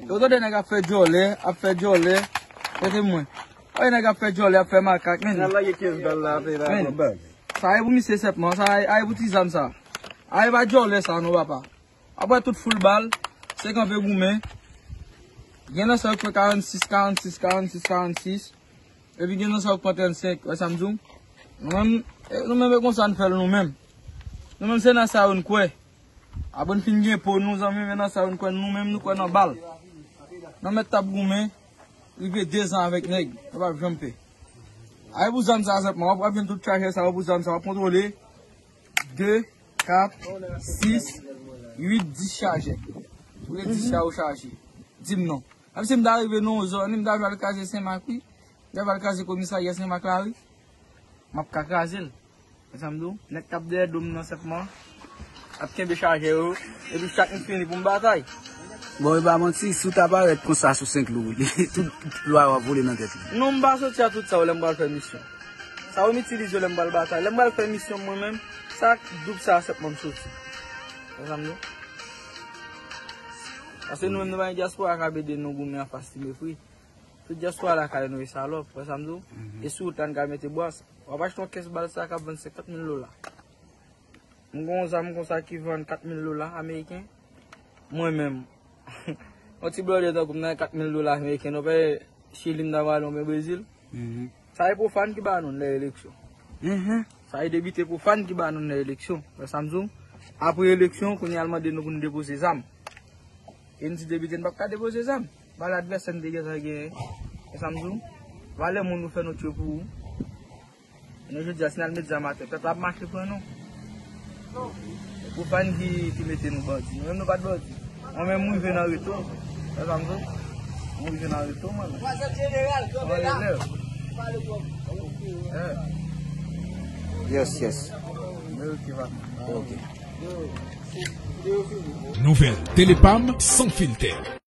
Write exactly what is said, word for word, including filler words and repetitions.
Ou tande nèg ap fè djòlè, ap fè djòlè. Kote mwen. Ay, nèg ap fè djòlè, ap fè makak, men. Nan lage kenz bal la, fè la, men. Sa e pou misye sèpman, sa e, e pou ti zam sa. Ay, pa djòlè sa, non, papa. Apre tout foul bal, se kanpe goumen. Gen nan sa yo k pran karannsis, karannsis, karannsis, karannsis. Epi gen nan sa yo k pran trannsenk, wè sa m di w? Nou menm, e, nou menm e konsa n fè l nou menm. Nou menm se nan sa yo n kwè. Apre n fin gen po nou, zanmi, men nan sa yo n kwè nou menm, nou kwè nan bal. Nan mèt t ap goumen, rive de zan avèk nèg, yo p ap janm pè. Ay pou zam sa sèpman, w ap, w ap jwenn tout chajè sa yo pou zam sa, w ap kontwole. De, kat, sis, uit, dis chajè. Ou gen dis chajè ou chaje. Di m non. Menm si m ta rive nan yon zòn, m ta pral kraze Senmak, wi. M ta pral kraze komisarya Senmak la, wi. M ap ka kraze l. Wè sa m di w? Nèg k ap dèyè do m nan sèpman ap kenbe chajè yo. Epi chak m fini pou m batay. Bon, e pa manti, si w ta parèt konsa sou Senk Lou, tout lwa yo ap vole nan tèt li. Non, m pa soti a tout sa yo lè m pral fè misyon. Sa yo m itilize yo lè m pral batay. Lè m pral fè misyon mwen menm, sa ak doub sa a sèpman m soti. Wè sa m di w? Paske nou menm nou pa gen dyaspora k ap ede nou goumen anfas ti mefri. Tout dyaspora lakay nou e salòp, wè sa m di w? E sou wout la n ka mete bwa. W ap achte yon kès bal sa k ap vann senkant mil dola. M gen yon zam konsa ki vann kat mil dola ameriken. Mwen menm, yon ti blòdè tankou m nan kat mil dola ameriken, non, pa Chili m ta prale oubyen Brezil. Sa e pwofàn ki ba nou n lè eleksyon. Sa e depite pwofàn ki ba nou n lè eleksyon. Wè sa m di w? Apre eleksyon, kounye a l mande nou pou n depoze zam. E n di depite n p ap ka depoze zam. Ba l advèsè n te gentan genyen. Wè sa m di w? Valè moun ou fè nou tchwe pou ou. Jounen jodi a, si n al met zam atè, pèp la ap mache pran nou. Pwofàn ki, ki mete nou bandi. Nou menm nou pa t bandi. Mwen menm, mwen rive nan reto. Wè sa m di w? Mwen rive nan reto, mwen menm. Mwen rive. Yes, yes. Mwen rive, papa. Ok. Nouvèl Telepam san filtè.